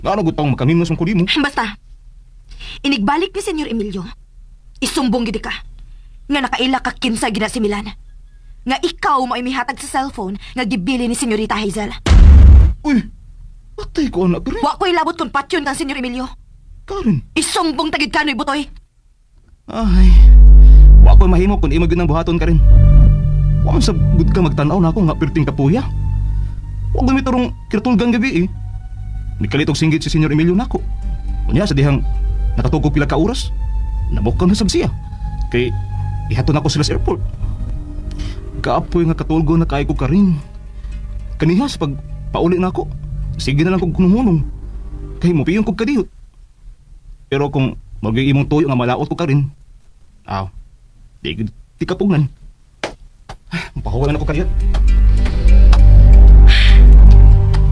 Ngano gud pang makamimnos man ko nimo? Basta, inigbalik ni Senyor Emilio, isumbong gid ka. Nga nakaila ka kinsa gina si Milan. Nga ikaw mo mihatag sa cellphone nga gibili ni Senyorita Hazel. Uy, patay ko anak rin. Wa ko'y labot kung patyon kang Senyor Emilio. Karin. Isumbong tagid kanoy butoy. Ay, wa ko'y mahimo kung imo gyud nang buhaton ka rin. Wa man sa gud ka magtan-aw na ako nga perting kapuya. Wa gud mi turong kirtulgang gabi eh. Nikalit og singgit si Senyor Emilio nako. Unya sa dihang nakatugog pila ka oras, nabukaw na sab siya. Kay ihaton ako sila sa airport. Kaapoy nga katulgo na kay ko karin. Kaniha sa pag pauli na ako. Sige na lang kog hunong. Kay mopiyon kog kadiyot. Pero kung magiging imong tuyo nga malaot ko karin, aw, di, di ka pugnan. Ay, Mapahuwalan ako kadiyot.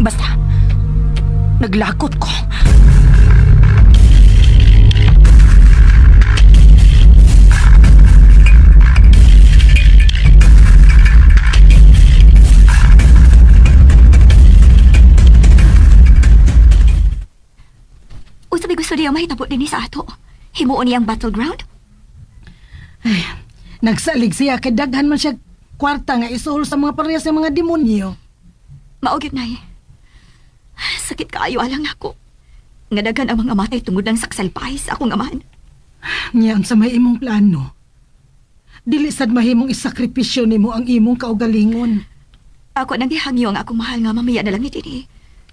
Basta, naglakot ko. Unsa may gusto niya mahitabo dinhi sa ato? Himuon niyang battleground? Ay, nagsalig siya kay daghan man siya kwarta nga isuhol sa mga parehas sa mga demonyo. Mao gyud nay. Sakit kaayo alang nako. Nga daghan ang mga matay tungod ng saksalpay sa akong amahan. Nya sa may imong plano. Dili sad mahimong isakripisyo nimo ang imong kaugalingon. Ako nang gihangyo ang akong mahal nga mamaya na lang ni dinhi.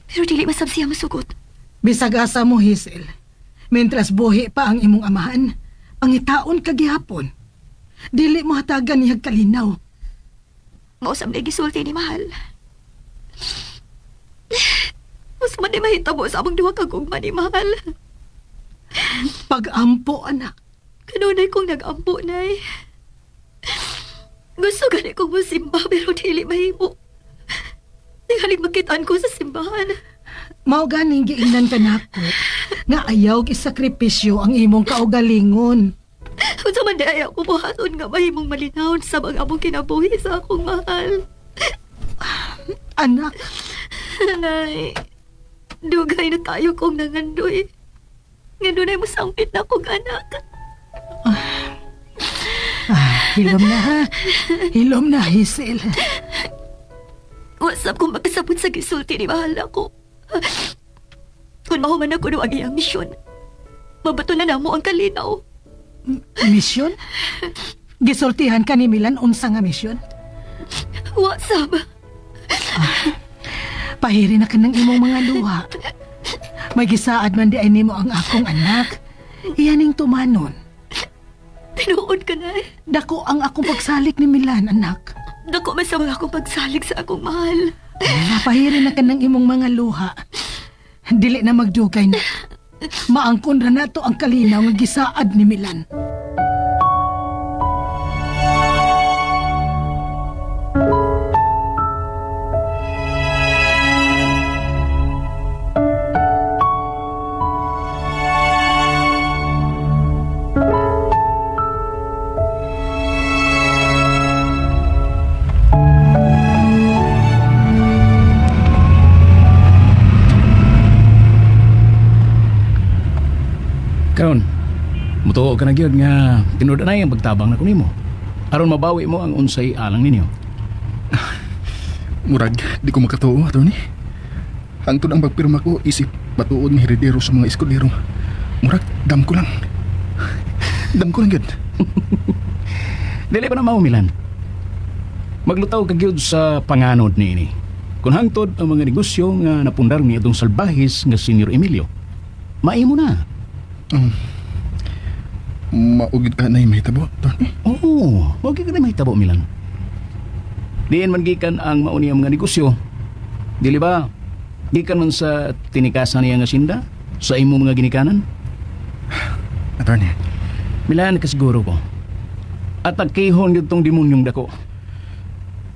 Pero dili masab siya masugot. Bisag asa mo, Hazel. Mentras buhi pa ang imong amahan, pangitaon ka gihapon. Dili mo hatagan niyag kalinaw. Mao sab na gisulti ni mahal. Mas man di mahitabo sa among duha ka gugma ni mahal. Pagampo, anak. Kanunay kong nag-ampo, nay. Gusto gani kong musimba pero dili mahimo. Tingaling makitaan ko sa simbahan. Mao ganing giingnan ka nako nga ayaw isakripisyo ang imong kaugalingon. Unsa man di ay ako buhaton nga mahimong malinawon sa mga among kinabuhi sa akong mahal. Anak, Nay, dugay na kayo kong nangandoy. Nga dunay mosampit na kong anak. ah, hilom na ha. Hilom na, Hazel. Wasap kong makasabot sa gisulti ni mahal ako. Kung mahuman ako no ang iyang misyon, mabato na namo ang kalinaw. Misyon? Gisultihan ka ni Milan unsa nga misyon? Wasap. Pahiri na ka ng imong mga luha. May gisaad man di ay nimo ang akong anak. Iyaning tumanon. Tinuod ka na eh. Dako ang akong pagsalik ni Milan, anak. Dako man sa mga akong pagsalig sa akong mahal. Napahiri na ka ng imong mga luha. Dili na magdugay na. Maangkon ra nato ang kalinaw nga gisaad ni Milan. Karon, mutuo ka na gyud nga tinud na ang pagtabang na nimo. Aron mabawi mo ang unsay alang ninyo. Murag, di ko makatuo, attorney. Hangtod ang pagpirma ko, isip batuod ng heredero sa mga eskolero. Murag, dam ko lang. Dam ko lang yun. Dili pa na mao Milan. Maglutaw ka gyud sa panganod niini. Kung hangtod ang mga negosyo nga napundar ni atong salbahis nga Senyor Emilio, maimo na. Maugid ka na yung mahitabo, attorney. Oo, wag ka na mahitabo Milan. Diin man gikan ang mauni ang mga negosyo. Dili ba? Gikan man sa tinikasan niya nga sinda sa imong mga ginikanan. Attorney, Milan, kasiguro ko. At agkihon gyud tong demonyong dako.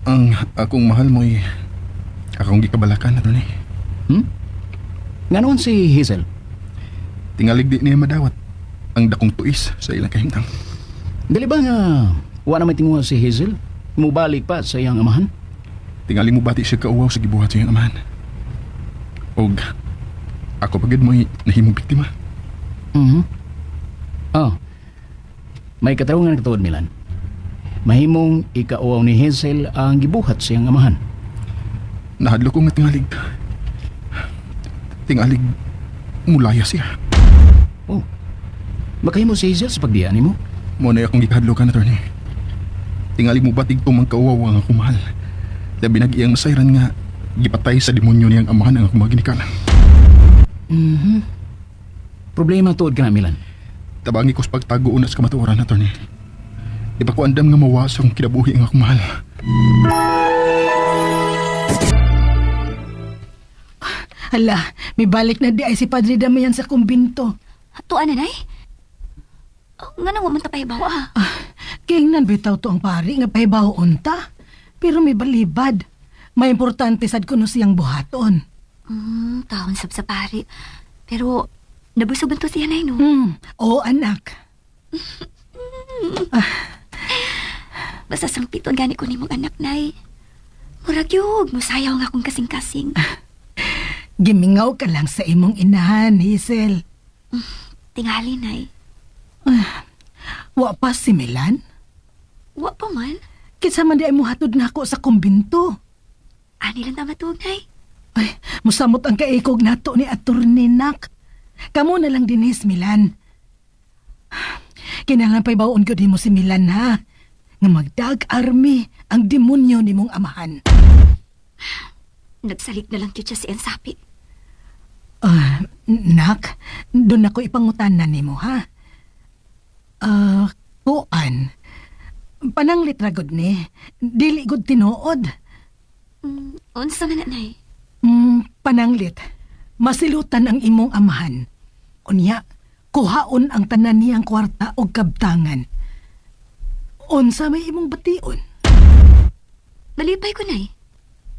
ang akong mahal mo'y akong gikabalakan, attorney. Nga si Hazel? Tingalig di niya madawat ang dakong tuis sa ilang kahimtang. Dili ba nga wa na may tinguha si Hazel? Mubalik pa sa iyang amahan? Tingali mo bati siya kauwaw sa gibuhat sa iyang amahan. Og Ako pa gyud mo'y nahimong biktima. Oh. May katarungan ka tuod, Milan. Mahimong ikauaw ni Hazel ang gibuhat sa iyang amahan. Nahadlok ko nga tingalig. Tingalig mulaya siya. Oh. Makahimo si Hazel sa pagdiya nimo? Mo na akong gikahadlokan, attorney. Tingali mo batig tumang kauwaw ang akong mahal. Labi nag iyang masayran nga gipatay sa demonyo niyang amahan ang akong mga ginikanan. Problema tuod ka na, Milan. Tabangi ko sa pagtago una sa kamatuoran, attorney. Di pa ko andam nga mawa sa akong kinabuhi ang akong mahal. Hala, may balik na di ay si Padre Damian sa kumbinto. Tuan na, Nay? Oh, nga nang man ta pahibaw, ah. Ah, kingnan bitaw to ang pari nga pahibaw unta. Pero may balibad. May importante sad kuno siyang buhaton. Taon sab sa pari. Pero, nabusog ba to siya, Nay, no? Oo, anak. Basta sangpiton gani ko nimong anak, Nay. Murag yug, musayaw nga akong kasing-kasing. Gimingaw ka lang sa imong inahan, Hazel. Tingali, Nay. Wa pa si Milan? Wa pa man. Kinsa man di ay muhatod nako sa kumbinto. Ani lang tama tuog, Nay. Ay, musamot ang kaikog nato ni Attorney Nak. Kamo na lang dinis, Milan. Kinahanglan pa'y bawon gyud nimo si Milan, ha? Nga magdag army ang demonyo nimong amahan. Nagsalig na lang gyud siya si Ensapi. Ah, nak, doon ako ipangutanan nimo, ha? Ah, kuan. Pananglit ra gud ni. Dili gud tinuod. Unsa man na, Nay? Pananglit. Masilutan ang imong amahan. Unya, kuhaon ang tanan niyang kwarta og kabtangan. Unsa may imong bation? Malipay ko, Nay.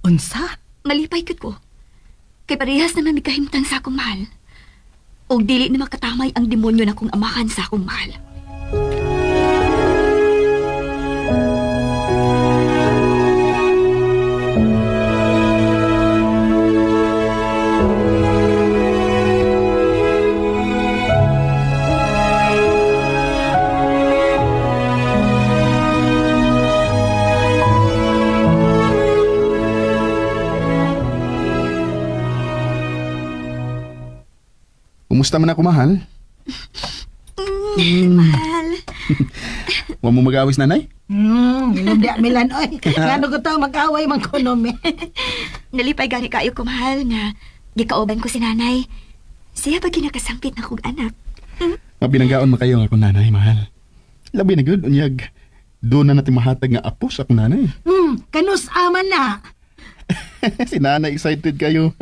Unsa? Malipay gyud ko. Kay parehas naman mikahimtang sa akong mahal. Og dili na makatamay ang demonyo na akong amahan sa akong mahal. Kumusta man ako, mahal? Mahal. Wa mo mag-awis, nanay? Ilog Milan oy. Ngano ko to mag-away man kuno me. Nalipay gani kayo ko, mahal, nga gikauban ko si nanay. Siya ba ginakasampit na kong anak? Mabinanggaon man kayo ang akong nanay, mahal. Labi na gud, unyag. Doon na natin mahatag nga apo sa akong nanay. Kanus ama na. Si nanay excited kayo.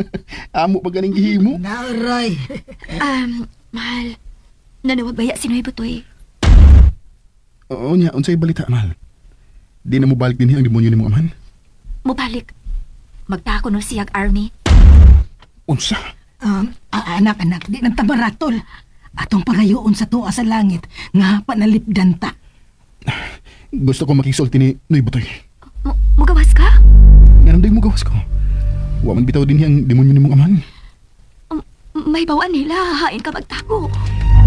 Amo pa ganing gihimo. Nauroy. Mahal, nanawag baya si Noy Butoy. Oo niya, unsay balita, mahal? Di na mo balik dinhi ang demonyo nimong amahan? Mubalik. Magtako no siyag army. Unsa? Anak, anak, di nang tamaratol. Atong pagayoon sa tuwa sa langit, nga panalipdan ta. Gusto ko makisulti ni Noy Butoy. Mugawas ka? Nga nang mo gawas ko. Wa man bitaw dinhi ang demonyo nimong amahan. May bawaan nila, hain ka magtako.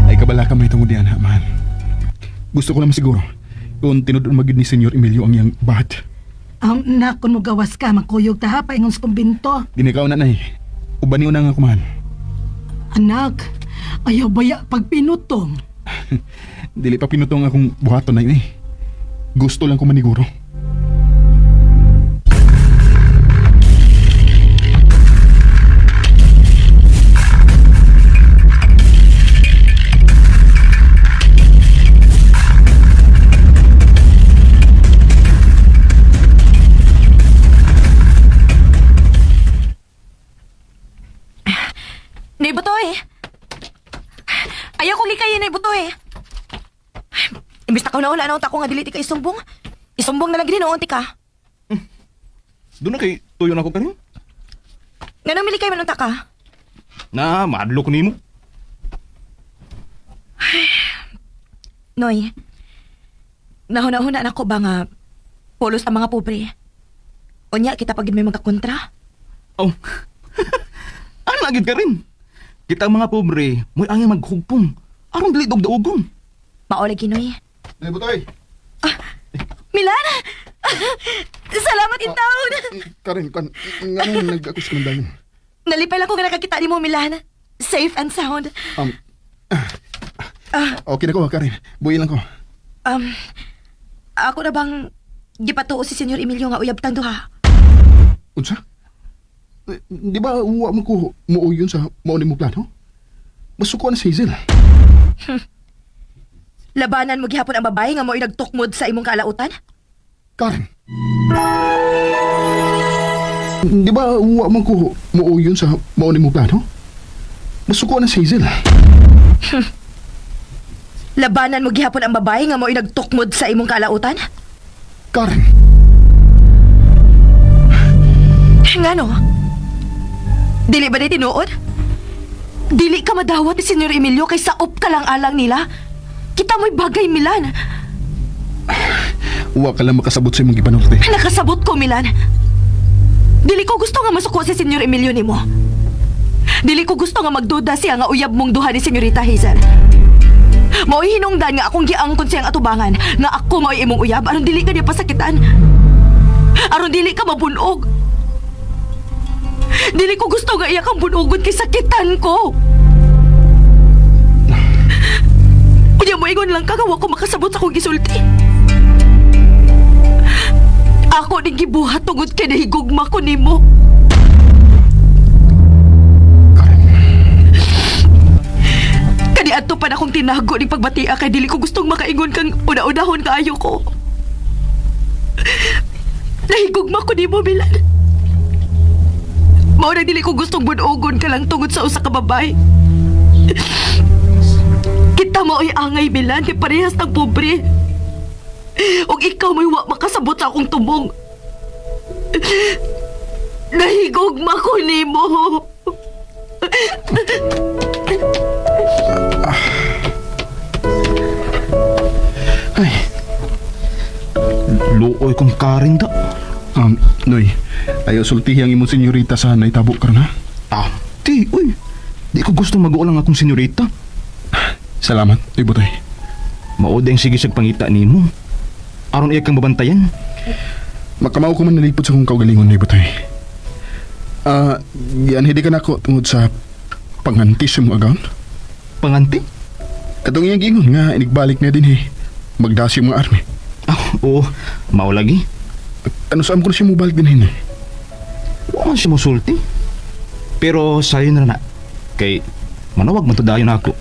Ay kabala ka may tungod diyan, ha, mahal. Gusto ko lang siguro kung tinud magyud ni Senyor Emilio ang iyang bahat. Nak, kung mugawas ka, magkuyog ta ha, paingon sa kumbinto. Dinikaw na nay. Uban niyo na nga ako, mahal. Anak, ayaw baya pag pinutong. Dili pa pinutong akong buhaton na eh. Gusto lang ko maniguro. Nay Butoy! Ayaw kong likayin, Nay Butoy! Imbis na kauna-una na unta ko nga dili ti ka isumbong. Isumbong na lang gini noon ti ka. Doon na kay tuyo na ko karon. Nganong milikay man unta ka? Na, maadlok nimo. Noy, nahuna-huna na ko ba nga pulos ang mga pobre? Unya, kita pag may magkakontra. Oh. Ano agad ka rin? Kita ang mga pobre, mo'y angay maghugpong. Aron dili dugdaugon. Mao lagi, Noy. Nay, Butoy! Milan! Salamat in taon! Karen, kan, nga nung nag-akus ka ng dayon. Nalipay lang ko nga nakakita ni mo, Milan. Safe and sound. Okay na ko, Karen. Buhi lang ko. Ako na bang gipatuo si Senyor Emilio nga uyab tang duha? Unsa? Eh, di ba uwa mo ko muuyon sa mao ni mo plano? Masuko na si Hazel. Labanan mo gihapon ang babae nga mo'y nagtukmod sa imong kalautan? Karen. Di ba uwa mo ko muuyon sa mao ni mo plano? Masuko na si Hazel. Labanan mo gihapon ang babae nga mo'y nagtukmod sa imong kalautan? Karen. Ngano? Dili ba di tinuod? Dili ka madawat ni Senyor Emilio kay saop ka lang alang nila. Kita mo'y bagay, Milan. Uwa ka lang makasabot sa imong gipanorte. Nakasabot ko, Milan. Dili ko gusto nga masuko si Senyor Emilio nimo. Dili ko gusto nga magduda siya nga uyab mong duha ni Senyorita Hazel. Mao'y hinungdan nga akong giangkon siyang atubangan nga ako mao'y imong uyab aron dili ka niya pasakitan. Aron dili ka mabunog. Dili ko gusto nga iya kang bunugon kay sakitan ko. Unya mo ingon lang ka nga wa ko makasabot sa akong gisulti. Ako ning gibuhat tungod kay nahigugma ko nimo. Karen. Kaniadto pa na akong tinago ning pagbatia kay dili ko gustong makaingon kang una-unahon kaayo ko. Nahigugma ko nimo, Milan. Mao na dili ko gustong bunogon ka lang tungod sa usa ka babae. Kita mo ay angay, Milan, kay parehas ng pobre. Ug ikaw may wa makasabot sa akong tumong. Nahigugma ko nimo. Ay, Luoy kong Karen da. Noy, ayaw sultihi ang imong senyorita sa naitabo karon ha. Ah, ti, uy. Di ko gusto mag-uulang akong senyorita. Salamat, Noy Butoy. Mao ang sige siyang pangita nimo. Aron iya kang babantayan. Makamao ko man nalipot sa kong kaugalingon, Noy Butoy. Ah, gianhidi ka nako tungod sa panganti sa imong agaon. Panganti? Katong iyang giingon nga inigbalik niya din eh. Magdasi yung mga army. Ah, oo. Mao lagi. Ano saan ko na siya mobalik din eh. Wa man siya mosulti. Pero sayo na na. Kay manawag man to dayon ako.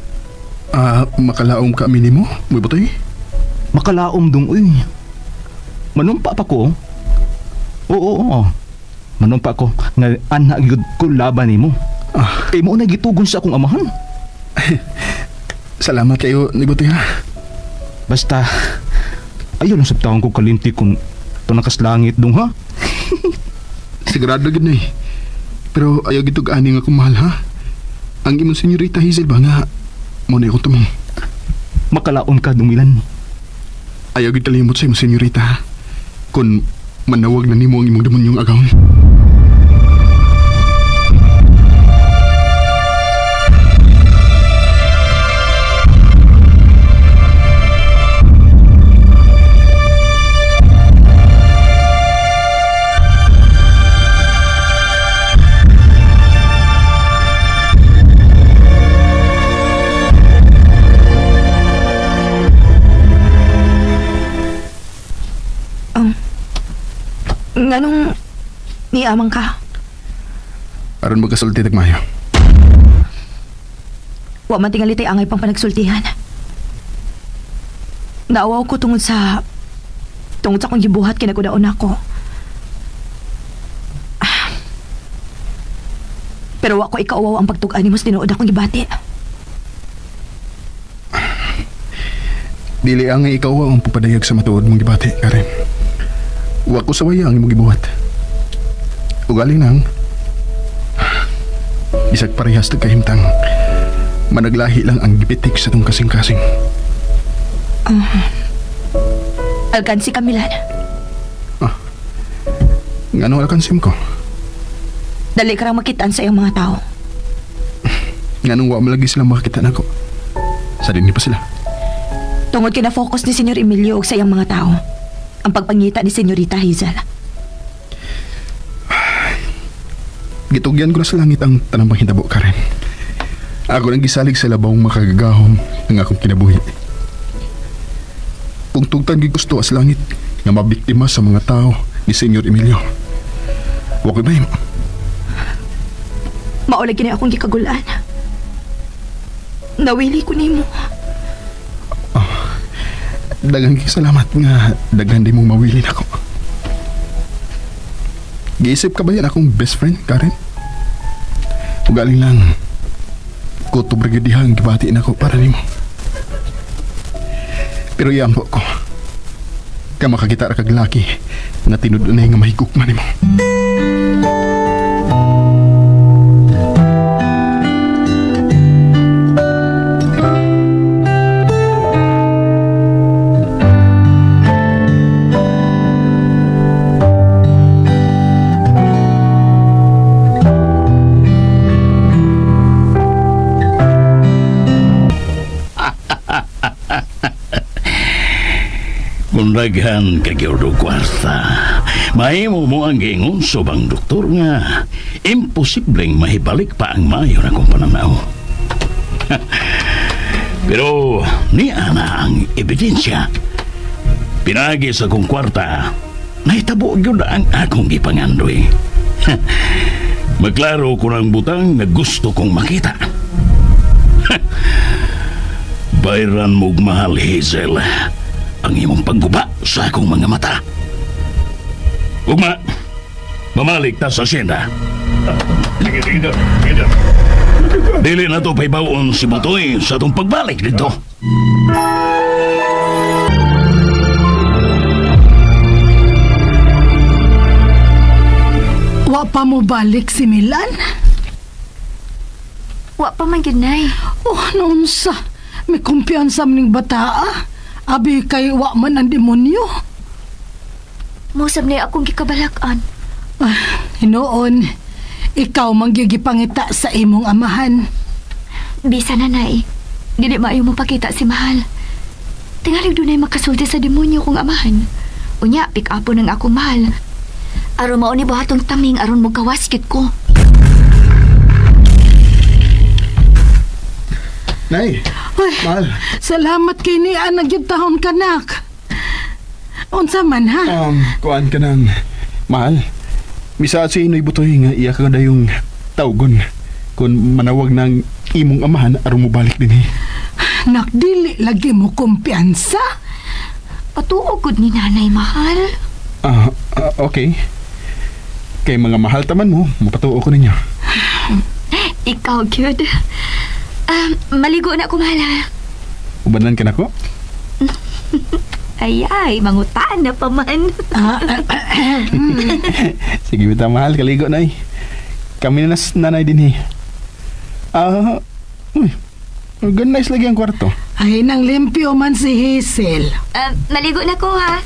Ah, makalaom ka minimo, Noy Butoy? Makalaom dong uy. Manumpa pa ko. Oh. Oo, oo, oo. Manumpa ko nga anak gyud ko laban nimo. Ah, Kay mo na gitugon sa akong amahan. salamat kayo, Noy Butoy ha. Basta ayo lang sa taong ko kalimti kung tunakas langit dong ha. Sigurado gid na eh. Pero ayaw gitug ani nga akong mahal ha. Ang imong senyorita Hazel ba nga mo na akong tumong. Makalaom ka dumilan. Ayaw gid kalimot sa imong senyorita ha. Kun manawag na nimo ang imong demonyong agawon. Nganong niamang ka? Aron magkasulti tagmayo. Wa man tingali tay angay pang panagsultihan. Naawaw ko tungod sa akong gibuhat kay nagkudaon ako. Ah. Pero wa ko ikauwaw ang pagtug-an nimo sa tinuod akong gibati. Dili ang ikaw ang pagpadayag sa matuod mong gibati, Karen. Wa ko sawaya ang imong gibuhat. Ugali nang bisag parehas tag kahimtang. Managlahi lang ang gipitik sa tong kasing-kasing. Alkansi ka, Milan. Ngano alkansim ko? Dali ka rang makitaan sa iyong mga tao. Ngano Nganong wa malagi sila makakita nako. Sa dinhi pa sila. Tungod kay na-focus ni Senyor Emilio og sa iyang mga tao. Ang pagpangita ni Senyorita Hazel. Gitugyan ko na sa langit ang tanang panghitabo, Karen. Ako nang gisalig sa labawng makagagahom ang akong kinabuhi. Kung tugtan gigusto sa langit nga mabiktima sa mga tao ni Senyor Emilio. Wa ko'y mahimo. Mao lagi na akong gikagulaan. Nawili ko nimo. Daghang salamat nga daghan di mong mawili nako. Giisip ka ba yan akong best friend, Karen? Ugaling lang, kutob ra gyud diha ang gibati nako para nimo. Pero iampo ko, ka makakita ra kag laki nga tinud-unay nga mahigugma nimo. Kung daghan ka gyud og kwarta, mahimo mo ang giingon subang doktor nga imposibleng mahibalik pa ang mayo na kong pananaw. Pero niya na ang ebidensya. Pinagi sa kong kwarta, nahitabo gyud ang akong gipangandoy. Maklaro ko ng butang na gusto kong makita. Bayran mo'g mahal, Hazel, ang imong pagguba sa akong mga mata. Ugma, mamalik ta sa asyenda. Dili na to paibawon si Butoy sa atong pagbalik dito. Wa pa mo balik si Milan? Wa pa man gyud, Nay. Oh, naunsa. May kumpiyansa man ning bata ah. Abi kay wa man ang demonyo. Mosab na akong gikabalak-an. Ah, hinoon, ikaw manggigipangita sa imong amahan. Bisa na, Nay. Dili maayo mo pakita si Mahal. Tingalig dunay makasulti sa demonyo kong amahan. Unya, pick up ng akong mahal. Aron mao ni buhatong taming aron mo kawaskit ko. Nay, Uy, mahal. salamat kay ni Ana gyud tahon kanak. Unsa man ha? Kuan ka ng mahal. Misa si Inoy Butoy nga iya ka dayong tawgon kung manawag ng imong amahan aron mobalik dinhi. Nak dili lagi mo kumpiyansa. Patuo gud ni Nanay, Mahal. Ah, okay. Kay mga mahal taman mo, mapatuo ko ninyo. Ikaw gyud. Maligo na ko, Mahal ha. Ubanan ka na ko? Ay ay, mangutaan na pa man. Ah, ah, ah, Sige, bitaw mahal, kaligo na eh. Kami na nas nanay din eh. Ah, uy, organize lagi ang kwarto. ay nang limpyo man si Hazel. Maligo na ko ha.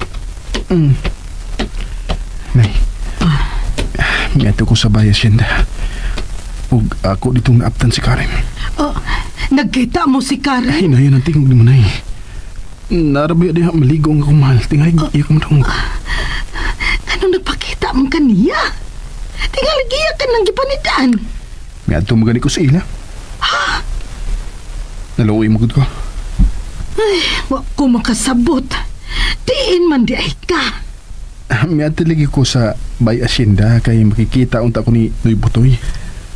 Nay, miadto ko sa Bahay Hacienda. Ug ako ditong naaptan si Karen. Oh, nagkita mo si Karen? Ay, nayan ang tingog ni mo, Nay. Narabi diha maligo ang akong mahal. Tingali, iya ko matungog. Anong nagpakita mo kaniya? Tingali giya ka ng gipanidan. Miadto mo gani ko sa ila. Naluoy mo gud ko. Wa ko makasabot. Diin man di ay ka. Miadto lagi ko sa Bay Hacienda kay makikita unta ko ni Noy Butoy.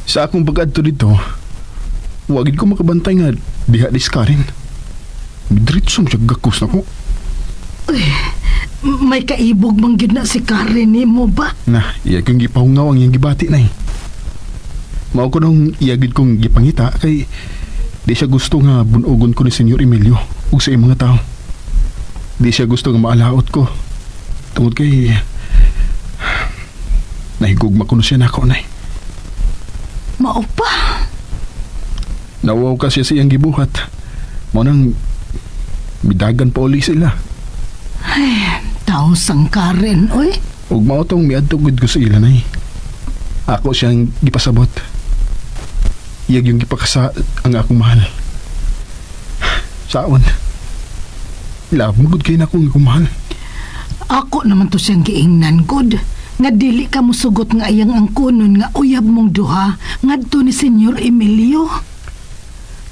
Sa akong pag-adto dito, wagid ko makabantay nga diha dis Karen. Diretso mo siya gakos na ko. May kaibog man gyud na si Karen nimo ba? Na, iya kong gipahungaw ang iyang gibati na eh. Mao ko nung iya gid kong gipangita kay di siya gusto nga bunugon ko ni Senyor Emilio ug sa iyang mga tao. Di siya gusto nga maalaot ko. Tungod kay nahigugma ko na siya nako nay. Mao pa. Nawaw ka siya sa iyang gibuhat. Mao nang midagan pa uli sila. Tao sang Karen, oy. Ug mao tong miadto gud ko sa ila nay. Ako siyang gipasabot. Iyag yung gipakasa ang akong mahal. Saon. Love mo gud kay na akong akong mahal. Ako naman to siyang giingnan, good. Nga dili ka musugot nga iyang angkonon nga uyab mong duha ngadto ni Senyor Emilio.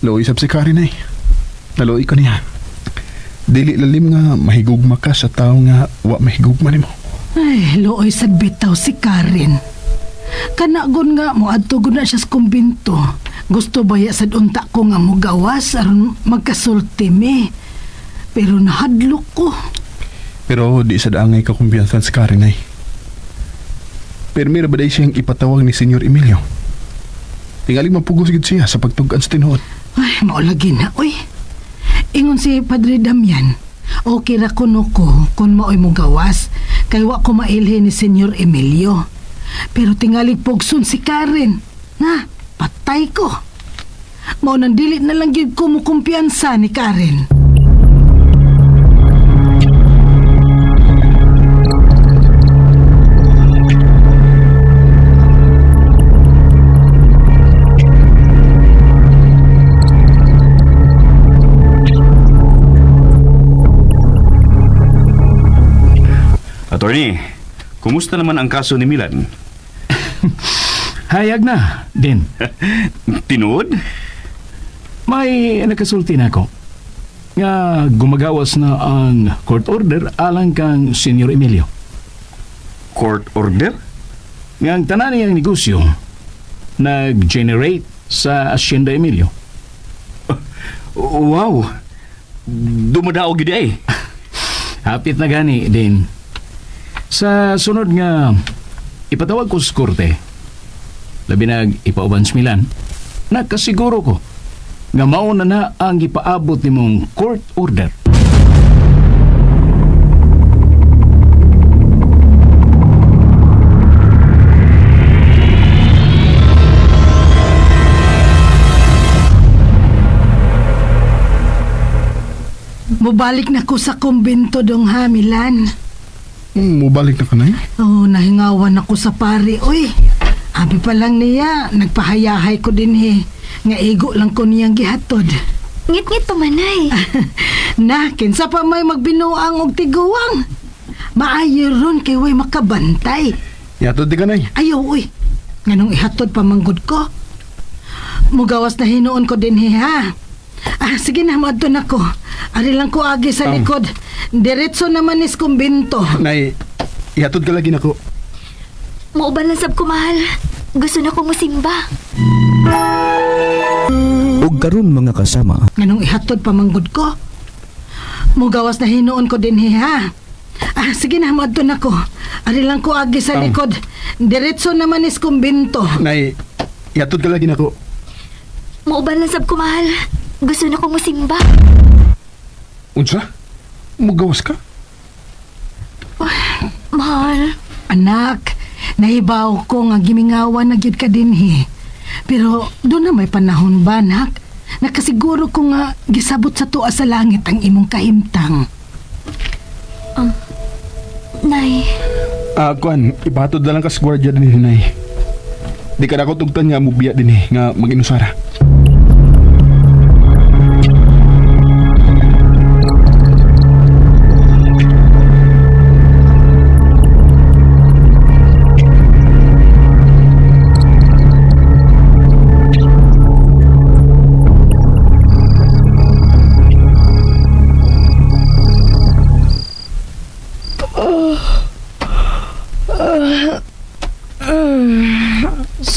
Luoy sab si Karen ay. Naluoy ko niya. Dili lalim nga mahigugma ka sa tao nga wa mahigugma nimo. Ay, luoy sad bitaw si Karen. Kanagon nga mo adto gud na siya sa kumbinto. Gusto baya sad unta ko nga mugawas aron magkasulti mi. Pero nahadlok ko. Pero di sa daangay ka kumpiyansa si Karen ay. Pero mira ba day siyang ipatawag ni Senyor Emilio? Tingali mapugos gid siya sa pagtug-an sa tinuod. Ay, maulagi na, uy. Ingon si Padre Damian, okay ra kuno ko kung maoy mo gawas, kay wa ko mailhin ni Senyor Emilio. Pero tingali pugson si Karen. Na, patay ko. Mao nang dili na lang gyud ko mo kumpiyansa ni Karen. Attorney, kumusta naman ang kaso ni Milan? Hayag na, din. Tinuod? May nakasulti na ako nga gumagawas na ang court order alang kang Senyor Emilio. Court order? Nga ang tanan niyang negosyo nag-generate sa Hacienda Emilio. Wow! Dumadaog gid ay. Hapit na gani din. Sa sunod nga ipatawag ko sa korte, labi nag ipauban sa Milan, nakasiguro ko nga mauna na ang ipaabot nimong court order. Mubalik na ko sa kumbento dong ha, Milan. Mubalik na ka na eh. Oh, nahingawan ako sa pare, uy. Abi pa lang niya, nagpahayahay ko din he. Nga igo lang ko niyang gihatod. Ngit-ngit pa manay. Na, kinsa pa may magbinuang og tiguang. Maayo ron kay way makabantay. Yatod di ka nay. Ayaw, uy. Nganong ihatod pa manggod ko. Mugawas na hinuon ko din he, ha. Ah, sige na, moadto na ko. Ari lang ko agi sa likod. Diretso naman is kumbinto. Nay, ihatod ka lagi nako. Muuban lang sab ko mahal. Gusto na ko musimba. Ug karon mga kasama, Nganong ihatod pa manggod ko. Mugawas na hinuon ko din he, ha. Ah, sige na, moadto na ko. Ari lang ko agi sa likod. Diretso naman is kumbinto. Nay, ihatod ka lagi nako. Muuban lang sab ko mahal. Gusto na ko musimba. Unsa? Mugawas ka? Mahal. Anak, nahibaw ko nga gimingawan na gyud ka dinhi. Pero doon na may panahon ba, nak? Nakasiguro ko nga gisabot sa tuwa sa langit ang imong kahimtang. Nay. Ah, kuan, ipahatod na lang ka sa gwardiya din nay. Di ka na ako tugtan nga mubiya din eh, nga mag-inusara.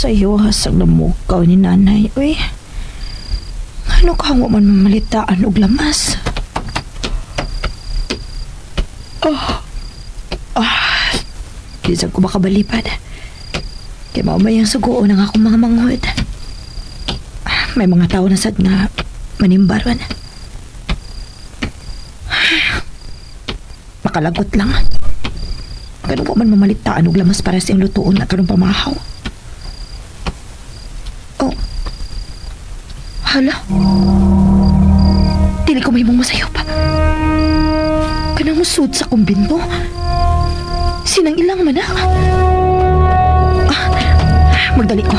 Sa'yo, hasag na mukaw ni nanay. Uy, ano ka mo man mamalitaan og lamas? Oh, ah, di sad ko makabalipad. Kay mao may ang sugoon ang akong mga manghod. Ah, may mga tao na sad nga manimbaron. Makalagot lang. Ganun ko man mamalitaan og lamas para sa iyang lutuon at karong pamahaw. Oh. Hala. Dili ko mahimong masayop. Kanang musud sa kumbinto. Sinang ilang man ah. Ah, magdali ko.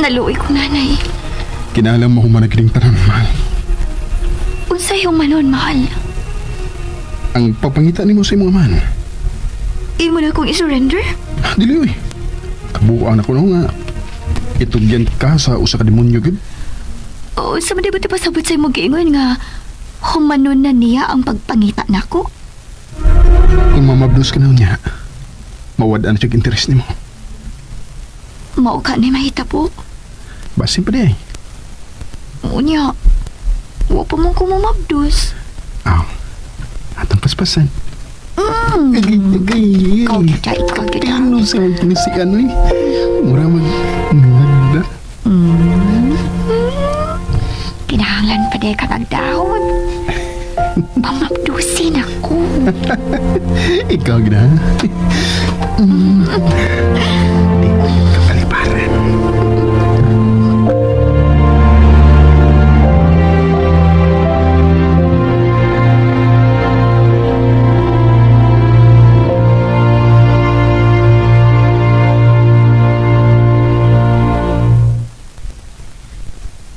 Naluoy ko, nanay. Kinahanglan mo humanag kining tanan, mahal. Unsay humanon, mahal. Ang pagpangita nimo sa imong amahan. Imo na kong isurrender? Dili oy. Kabuang na ko no nga. Itugyan ka sa usa ka demonyo gyud. Oo, sa man di ba ti pasabot sa imong giingon nga humanon na niya ang pagpangita nako? Kung mamabdos ka na niya, mawad-an siya interes nimo. Mao ka ni mahitabo. Basin pa di ay. Unya, wa pa mo ko mamabdos. Aw. Atong paspasan. Agay, agay. Ikaw gyud, ikaw gyud. Ano sa kini si ano eh. Mura mag nagda. Kinahanglan pa di ka agdahon. Pamabdusin ako. Ikaw gina. Di kapaliparan.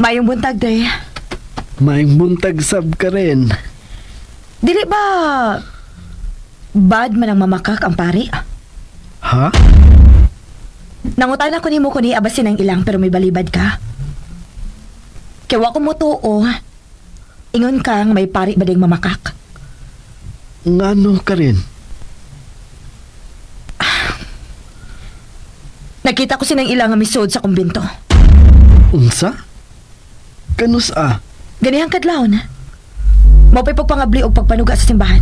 Mayong buntag, Dre. Maayong buntag sab ka rin. Dili ba bad man ang mamakak ang pari? Ha? Nangutan ako nimo kun abasin ang ilang pero may balibad ka. Kaya wa ko mo tuo. Ingon kang may pari ba ding mamakak? Ngano ka rin? Nakita ko sinang ilang nga misod sa kumbinto. Unsa? Kanus a? Ganihang kadlawon. Mao pa'y pagpangabli og pagpanuga sa simbahan.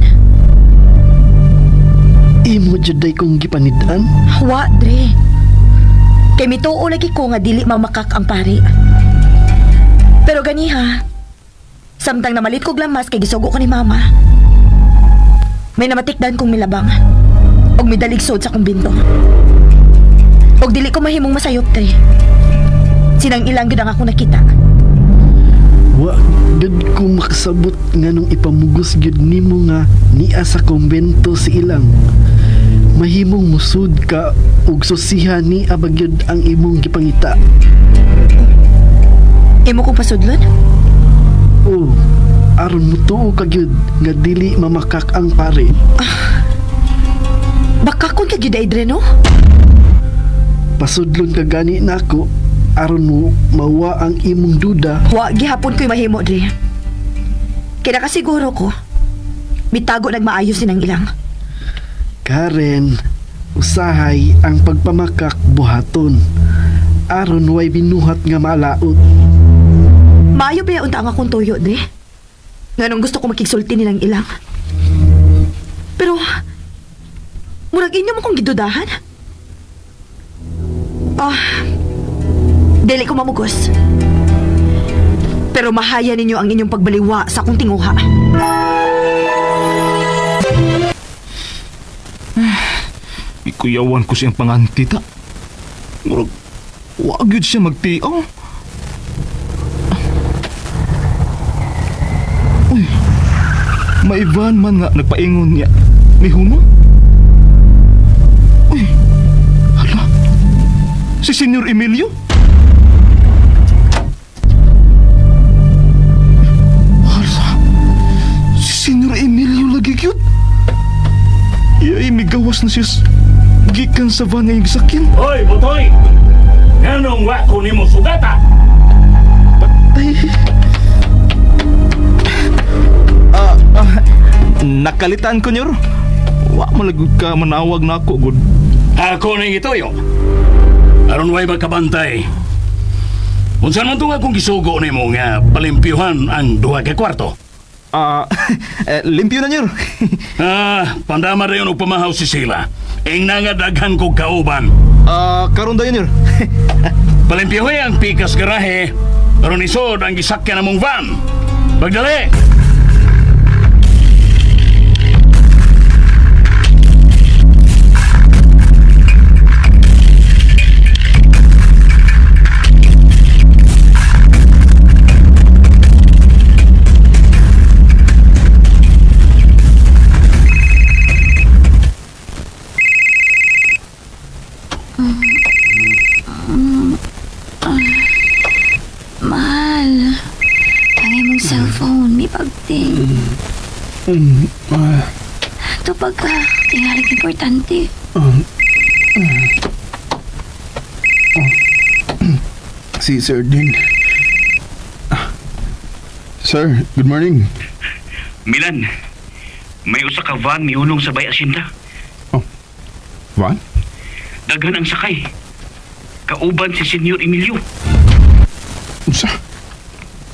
Imo juday kong gipanid-an? Wa, Dre. Kay mituo lagi ko nga dili mamakak ang pari. Pero ganiha, samtang namalit kog lamas kay gisugo ko ni mama. May namatikdan kong milabang. Og midaligsod sa kumbinto. Og dili ko mahimong masayop, Dre. Sinang ilang gyud ang akong nakita. Wa gud ko makasabot nganong ipamugos gyud nimo nga nia sa kumbento si ilang. Mahimong musud ka ug susiha ni abagyod ang imong gipangita. Imo kong pasudlon? O, aron mutuo ka gyud nga dili mamakak ang pare. Baka kung ka gyud ay, Dre, no? Pasudlon ka gani nako aron mo mawa ang imong duda. Wa gihapon ko'y mahimo, Dre. Kaya nakasiguro ko, mitago nagmaayos sinang ilang. Karen, usahay ang pagpamakak buhaton. Aron way binuhat nga malaot. Maayo ba unta ang akong tuyo, Dre? Nganong gusto ko makigsulti nilang ilang. Pero, murag inyo mo kong gidudahan. Ah, dili ko mamugos. Pero mahaya ninyo ang inyong pagbaliwa sa akong tinguha. Ikuyawan ko siyang pangantita. Murag, wa gyud siya magtiaw. Uy, may van man nga nagpaingon niya. May humo? Uy, hala. Si Senyor Emilio? Hala, si Senyor Emilio lagi cute. Iyay, migawas na siya gikan sa van nga iyang Hoy, Butoy! Nganong wa ko nimo sugata? Patay. Nakalitan ko nyor. Wa man lagud ka manawag na ako gud. Ako ning ituyo. Aron way magkabantay. Unsa man tunga kung gisugo nimo nga palimpyuhan ang duha ka kwarto? Limpyo na nyor. Pandama dayon og pamahaw si Sila. Ing nga daghan kog kauban. Karon dayon nyor. Palimpyuhi ang pikas garahe. Aron isod ang gisakyan namong van. Pagdali! Tupag ka, tingalig importante. Si Sir Dean. Sir, good morning. Milan, may usa ka van mihulong sa Bay Asyenda. Van? Daghan ang sakay. Kauban si Senyor Emilio. Unsa?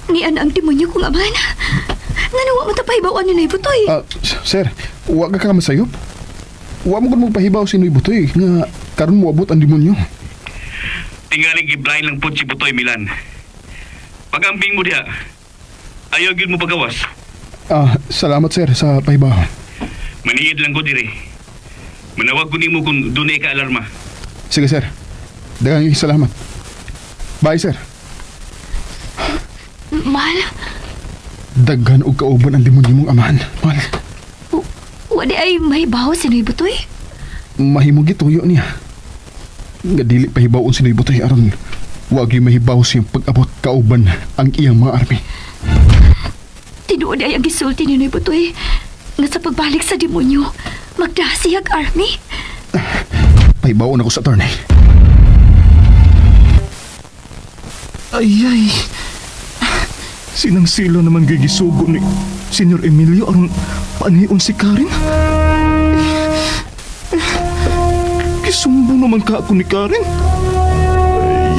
Nian ang demonyo kong amahan. Ngano wa mo ta pahibaw ni Noy Butoy? Sir, wa ka ka masayop? Wa mo gud magpahibaw si Noy Butoy nga karon moabot ang demonyo. Tingaling giblind lang pod si Butoy, Milan. Pagambing mo diha, ayaw gyud mo pagawas. Salamat sir sa pahibaw. Maniid lang ko dire. Manawag ko nimo kung dunay ka alarma. Sige sir. Daghang salamat. Bye sir. Mahal, Daghan og kauban ang demonyo mong amahan. Mahal, wa di ay mahibaw si Noy Butoy. mahimo gituyo niya. Nga dili pahibaw si Noy Butoy aron wa gyud mahibaw siyang pag-abot kauban ang iyang mga army. Tinuod ay ang gisulti ni Noy Butoy nga sa pagbalik sa demonyo, magdasiyag army. Pahibaw na ko sa attorney. Ay, ay. Sinang sila naman gigisugo ni Senyor Emilio aron panion si Karen. Kisumbo naman ka ako ni Karen.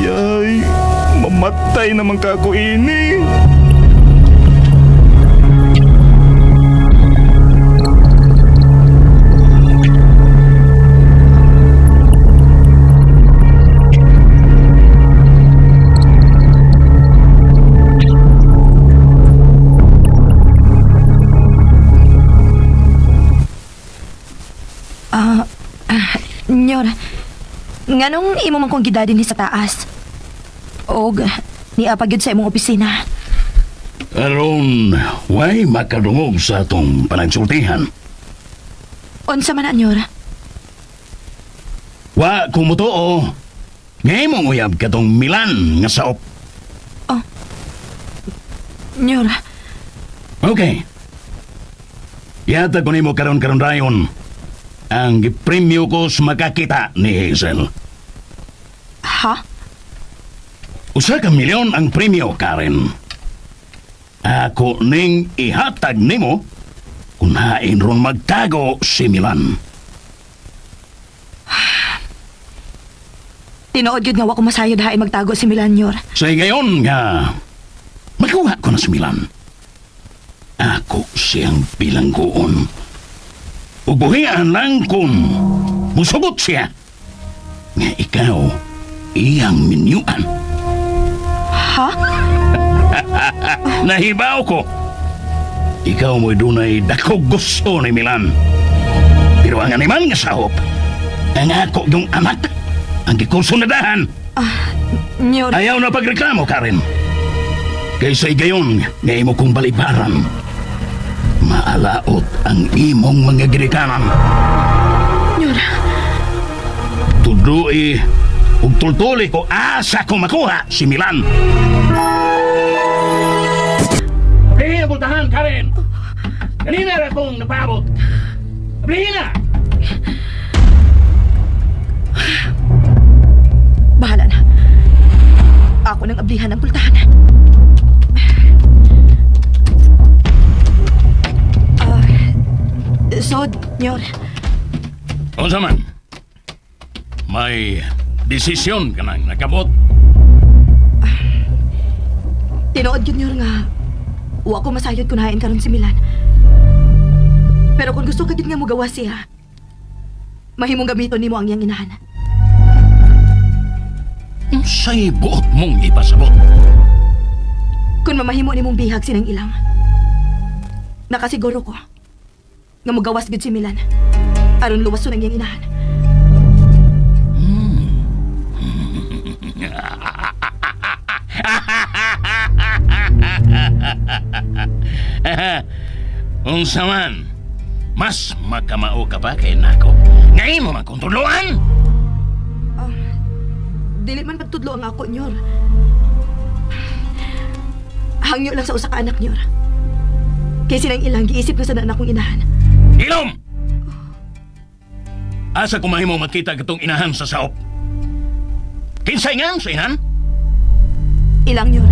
Ay, ay. Mamatay naman ka ako ini. Nyor, nganong imo man kong gidadin ni sa taas? Og, niapa gyud sa imong opisina. Aron, way makadungog sa atong panagsultihan. Unsa man na, Nyor? Wa kumutuo. Ngayon mong uyab katong Milan nga saop. Nyor, Okay. Yata ko nimo karon karon rayon ang gipremyo ko sa makakita ni Hazel. Ha? Usa ka milyon ang premyo, Karen. Ako ning ihatag nimo kung hain ron magtago si Milan. Tinuod gyud nga wa ko masayod hain magtago si Milan, Nyor. Sa gayon nga, makuha ko na si Milan. Ako siyang bilanggoon. Ug buhian lang kung musugot siya. Nga ikaw, iyang minyuan. Ha? Nahibaw ko. Ikaw mo'y dunay dakog gusto ni Milan. Pero ang animal nga sahop, ang ako yung anak, ang gikursunadahan. Nyor, Ayaw na pagreklamo, Karen. Kaysa igayon, nga imo kong balibaran. Maalaot ang imong mga ginikanan. Nyor. Tudui ug tultuli ko asa ko makuha si Milan. Ablihin ang pultahan, Karen! Kanina ra kong napaabot. Ablihin na! Bahala na. Ako nang ablihan ang pultahan. So, Nyor, Unsa man? May desisyon ka nang nakabot. tinuod yun, Nyor, nga wa ko masayod kung hain karon si Milan. Pero kung gusto ka gid nga mogawa siya, mahimong gamiton nimo ang iyang inahan. Unsay buot mong ipasabot? Kung mamahimo nimong bihag sinang ilang, nakasiguro ko nga mogawas gid si Milan aron luwason ang iyang inahan. Unsa man? Mas makamao ka pa kay nako. Ngayon mo man kong tudloan. Dili man pagtudlo ang ako, Nyor. Hangyo lang sa usa ka anak, Nyor. Kay silang ilang giisip ko sa na akong inahan. Ilom! Asa ko mahimong makita katong inahan sa saop? Kinsay nga sa inahan? Ilang yun.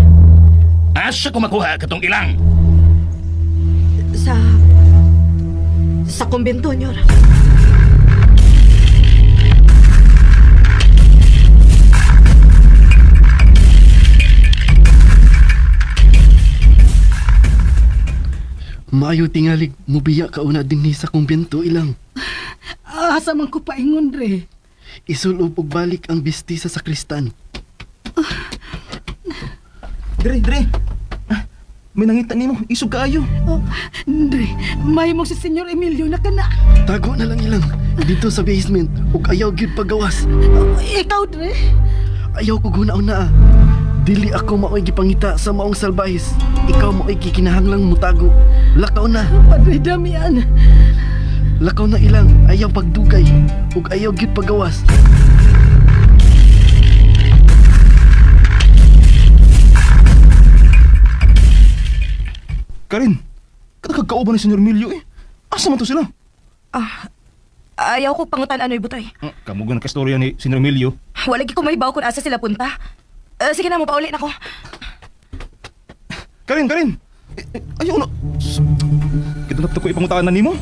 Asa ko makuha katong ilang? Sa kumbento, Nyor. Maayo tingalig mubiya ka una dinhi sa kumbento ilang. Asa man ko paingon, Dre. Isulob og balik ang bisti sa sakristan. Dre, Dre. Ah, may nangita nimo, isog kaayo. Oh, Dre, mahimong si Senyor Emilio na kana. Tago na lang ilang dito sa basement ug ayaw gyud pagawas. Oh, ikaw, Dre. Ayaw ko guna-una. Ah. Dili ako maoy gipangita sa maong salbahis. Ikaw maoy gikinahanglang mutago. Lakaw na, Padre Damian. lakaw na ilang. Ayaw pagdugay ug ayaw gyud pagawas. Karin, kakagkauban ni Senyor Emilio eh. Asa man to sila? Ah, ayaw ko pangutan ano'y butoy. Ah, Kamugo na kastorya ni Senyor Emilio. Wala gi ko mahibaw kung asa sila punta. Eh, sige na, mo pauli na ko. Karin, Karin! Eh, eh, ayaw na. Kita na ko ipangutaan na nimo.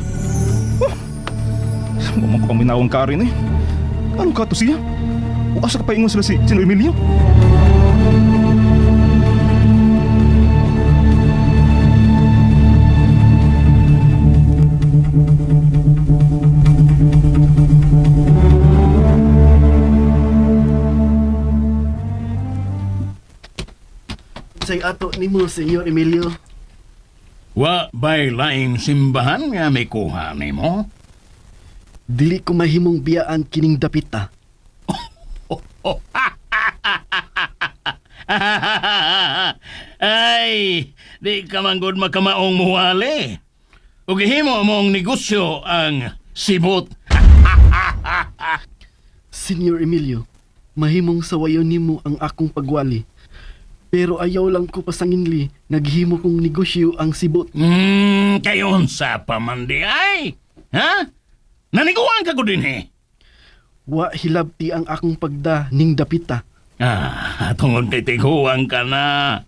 Oh. Mamang ko paminawang Karin eh. Anong kato siya? O asa ka paingon sila si Senyor Emilio? Say ato nimo, Senyor Emilio. Wa bay laing simbahan nga may kuha nimo? Dili ko mahimong biyaan kining dapita. Ay, di ka man gud makamaong muwali. Ug himo mong negosyo ang sibot. Senyor Emilio, mahimong sawayon nimo ang akong pagwali. Pero ayaw lang ko pasanginli nga gihimo kong negosyo ang sibot. Kayon sa pamandi ay. Ha? Naniguan ka ko din eh. Wa hilabti ang akong pagda ning dapita. Ah, tungod kay tiguan ka na.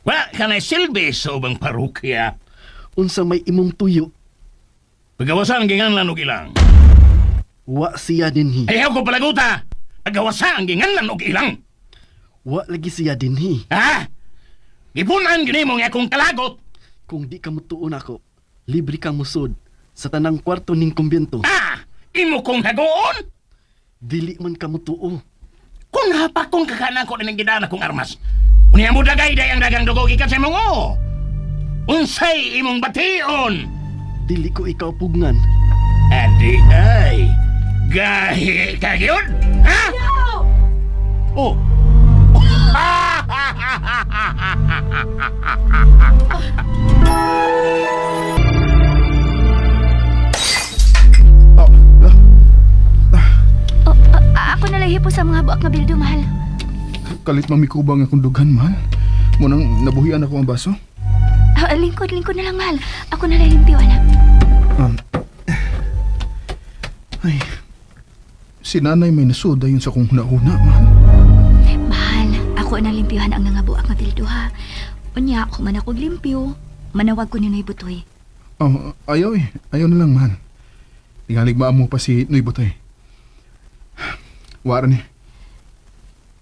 Wa ka na silbi sa ubang parokya. Unsa may imong tuyo, Pagawasan ang ginganlan og ilang. wa siya dinhi. Ayaw ko palaguta. Pagawasan ang ginganlan og ilang. Wa lagi siya dinhi. Ha? Gipunan gini mo nga akong kalagot. Kung di ka mutuon ako, libre kang musod sa tanang kwarto ning kumbento. Ah, imo kong hagoon. Dili man ka mutuo. Kung hapak kong kakanan ko ng gidana kong armas. Unya mo dagay day ang dagang dugo gikan sa imong o. Unsay imong bation? Dili ko ikaw pugnan. Adi ay. Gahi ka gyud? Ha? Oh. Oh, la, Oh, ako na hipo sa mga buak nga bildo, mahal. kalit mamikubang akong dughan, mahal. Munang nabuhian ako ang baso. Ah, lingkod, lingkod na lang, mahal. Ako na lang limpyo, anak. Ay, si nanay may nasuda yun sa kong huna-huna, mahal. Mahal, ako na limpyohan ang nangabuak nga bildo, ha. Unya, human ako limpyo. Manawag ko ni Noy Butoy. Oh, ayaw eh. Ayaw na lang, mahal. Tingalig maamo pa si Noy Butoy. Wara ni.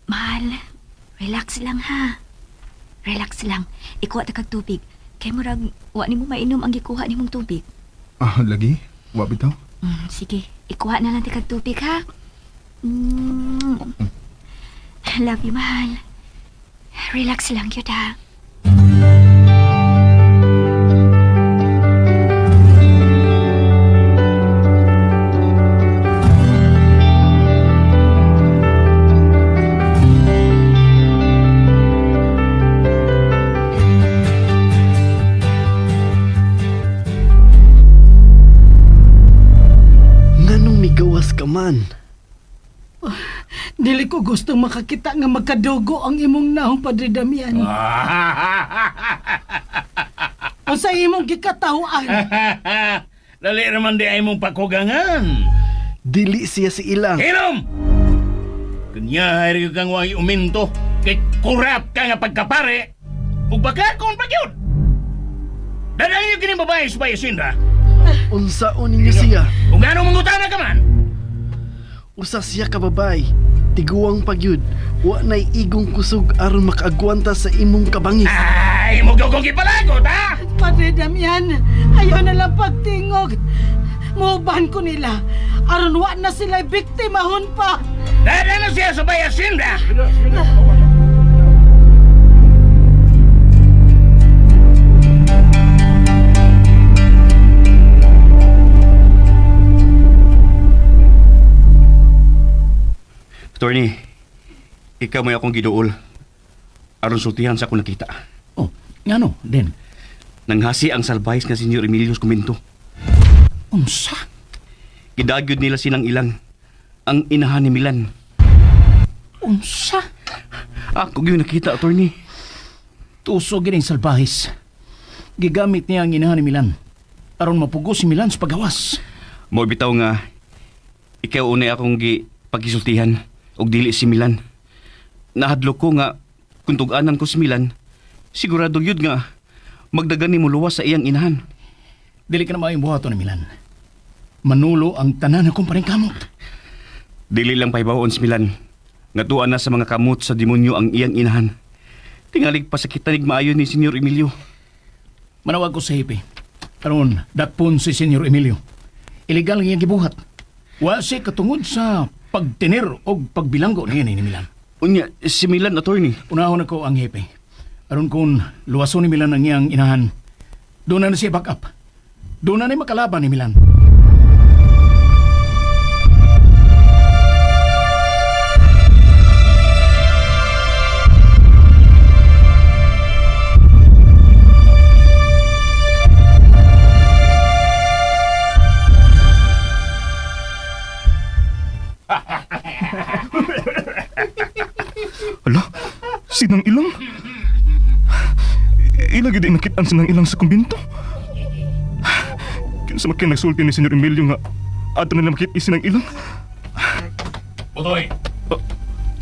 Mahal, relax lang ha. Relax lang. Ikuha ta kag tubig. Kay murag wa nimo mainom ang gikuha nimong tubig. Ah, lagi. Wa bitaw. Sige, ikuha na lang ta kag tubig ha. Mm. Love you, mahal. Relax lang yun ha. Nganong migawas ka man? Dili ko gustong makakita nga magkadugo ang imong naong, Padre Damian. Unsa imong gikataw-an? Dali naman di ay mong pakugangan. Dili siya si ilang. Hinom! Kanya ay kang wang uminto kay kurap ka nga pagkapare ug baka kung pagyud. Dadang niyo kining babae sa bayasinda. Unsaon ninyo siya? Ug ano mangutana ka man? Usa siya ka babay. Tiguang pagyud. Wa nay igong kusog aron makaagwanta sa imong kabangis. Ay, mo gyud kong gipalagot ha. Padre Damian, ayaw na lang pagtingog. Muuban ko nila. Aron wa na sila biktimahon pa. Dadang na siya sa bayasinda. Attorney, ikaw may akong giduol. Aron sultihan sa akong nakita. Oh, ngano, Den? Nanghasi ang salbahis nga Senyor Emilio sa kumbento. Unsa? Gidagyod nila silang ilang. Ang inahan ni Milan. Unsa? Ako gyud nakita, attorney. Tuso gining salbahis. Gigamit niya ang inahan ni Milan aron mapugos si Milan sa pagawas. Mo bitaw nga ikaw unay akong gi pagkisultihan og dili si Milan. Nahadlok ko nga kung tug-anan ko si Milan, sigurado gyud nga magdagan ni luwas sa iyang inahan. Dili ka na maayong buhaton ni Milan. Manulo ang tanan akong paningkamot. Dili lang pahibaw-on si Milan. Nga tuan na sa mga kamot sa demonyo ang iyang inahan. Tingalig pa sa kitanig maayo ni Senyor Emilio. Manawag ko sa hipi. Aron, dakpon si Senyor Emilio. Illegal nga iyang gibuhat. Wa siya katungod sa pagtinir o pagbilanggo niya ni Milan. Unya, si Milan, attorney. Unahon ako ang hipi. Aron kung luwason ni Milan ang iyang inahan, doon na siya back up. Doon na ni makalaban ni Milan. Ala, sinang ilang? Ila gid nakit-an sinang ilang sa kumbinto. Kinsa man kay nagsulti ni Senyor Emilio nga adto nila makit sinang ilang. Butoy!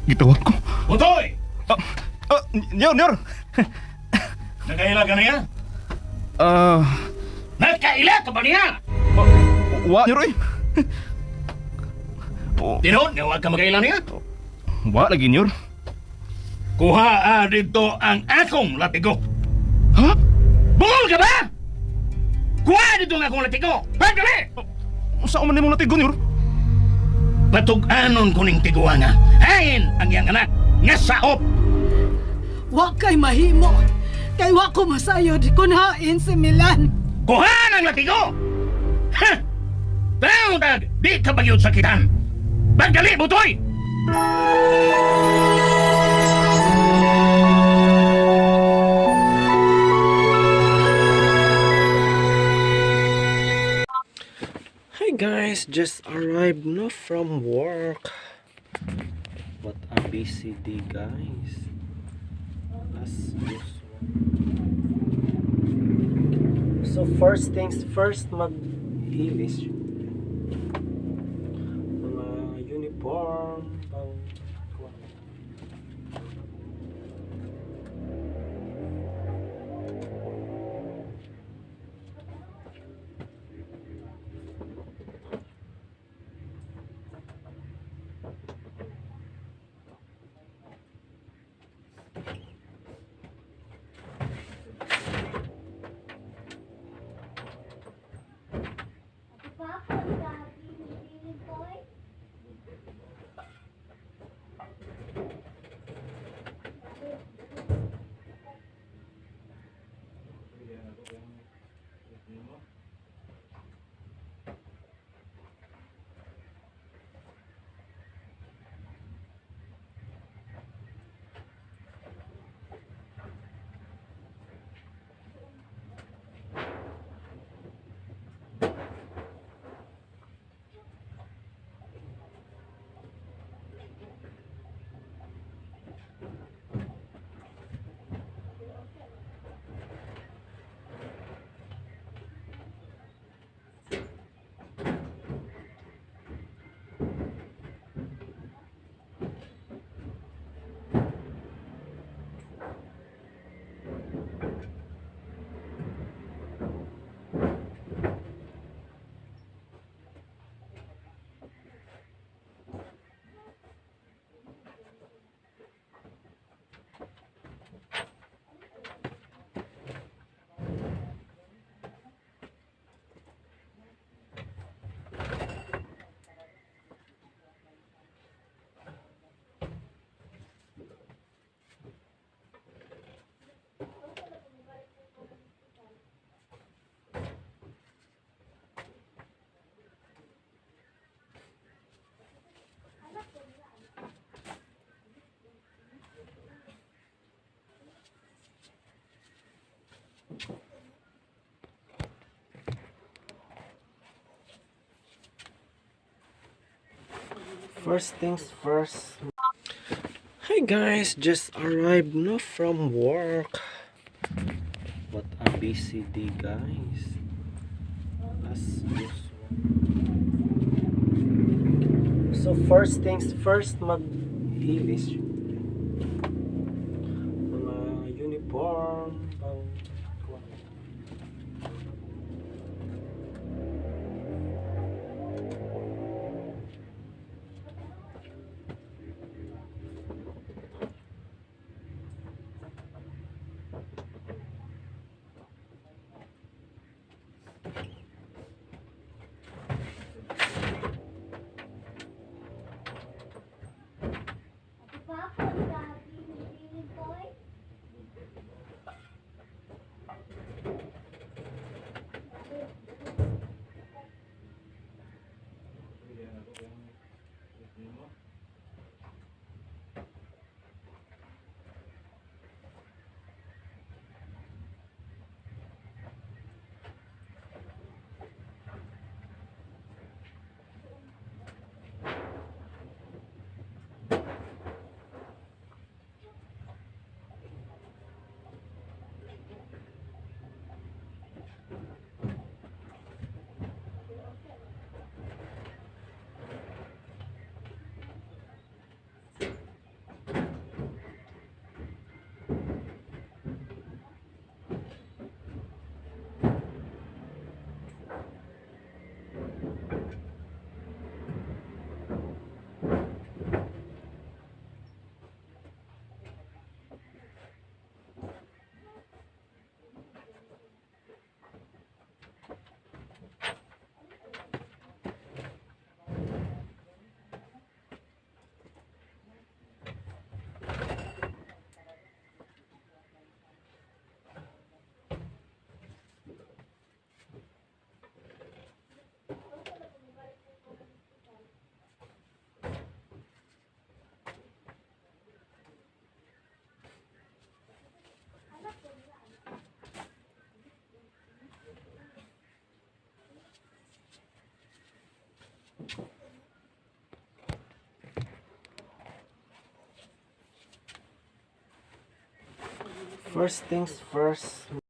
Gitawag ko. Butoy! Ah, ah, nyor, nyor. Nakaila ka niya? Ah, Nakaila ka ba niya? wa nyor oy. Tinon, huwag ka makaila niya. Wa lagi nyor. Kuha ah, dito ang akong latigo. Ha? Bungol ka ba? Kuha dito ang akong latigo. Pagdali! Unsa man nimong latigo nyor? Patug-anon ko ning tiguanga. Hain ang iyang anak nga saop. Wa kay mahimo. Kay wa ko masayod kun hain si Milan. Kuha ang latigo! Ha! Tawag, di ka bagyod sakitan. Pagdali, butoy! Hi guys, just arrived no from work. What a busy day, guys. As usual. So first things first, mag-ilis. Mga uniform, pang First things first. Hi guys, just arrived no from work. What a busy day, guys. As usual. So first things first, mag-ilis. Mga uniform pang. First things first.